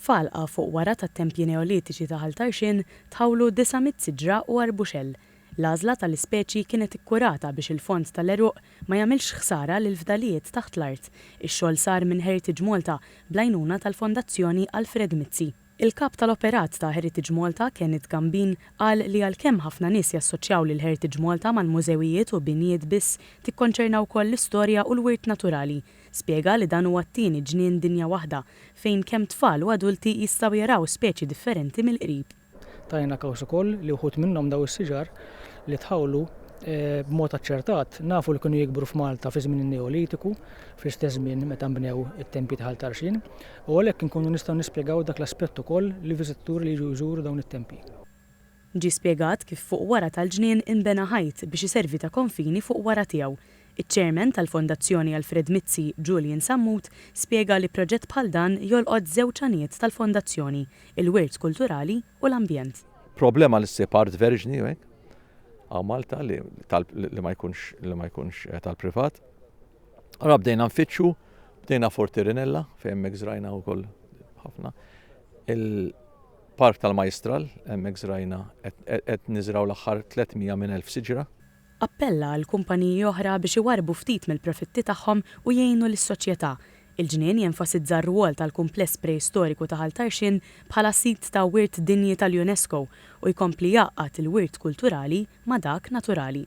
F'għalqa fuq wara tat-tempji Neolitiċi ta' Ħal Tarxien tħawlu 900 siġra u arbuxell. L-għażla tal-ispeċi kienet ikkurata biex il-fond tal-għeruq ma jagħmilx ħsara lill-fdalijiet taħt l-art. Ix-xogħol sar minn Heritage Malta bl-għajnuna tal-Fondazzjoni Alfred Mizzi. Il-Kap tal-Operat ta' Heritage Malta, Kenneth Gambin, qal li għalkemm ħafna nies jassoċjaw lil Heritage Malta mal-mużewijiet u binjiet biss, tikkonċerna wkoll l-istorja u l-wirt naturali. Spjega li dan huwa t-tieni ġnien dinja waħda fejn kemm tfal u adulti jistgħu jaraw speċi differenti mill-qrib. Tajna kaws ukoll li wħud minnhom dawn is-siġar li tħawlu b'mod aċċertat nafu li kienu jikbru f'Malta fi żmien in-Neolitiku, fl-istess żmien meta nbnew it-tempji ta' Ħal Tarxien, u għalhekk inkunu nistgħu nispjegaw dak l-aspett ukoll lill-viżitaturi li jiġu jżuru dawn it-tempji. Ġie spjegat kif fuq wara tal-ġnien inbena ħajt biex iservi ta' konfini fuq wara tiegħu. Iċ-Chairman tal-Fondazzjoni Alfred Mizzi, Julian Sammut, spjega li proġett bħal dan jolqot żewġ għanijiet tal-Fondazzjoni, il-wirt kulturali u l-ambjent. Problema li ssib art verġni u hekk hawn Malta li li ma jkunx li ma jkunx eh, tal-privat. Allora bdejna nfittxu, bdejna Forti Rinella fejn hemmhekk żrajna wkoll ħafna. Il-Park tal-Majstral hemmhekk żrajna qed niżraw l-aħħar 300 minn 1000 siġra. Appella għal kumpaniji oħra biex iwarrbu ftit mill-profitti tagħhom u jgħinu lis-soċjetà. Il-ġnien jenfasizza r-rwol tal-kumpless preistoriku ta' Ħal Tarxien bħala sit ta' Wirt Dinji tal-UNESCO u jkompli jgħaqqad il-wirt kulturali ma' dak naturali.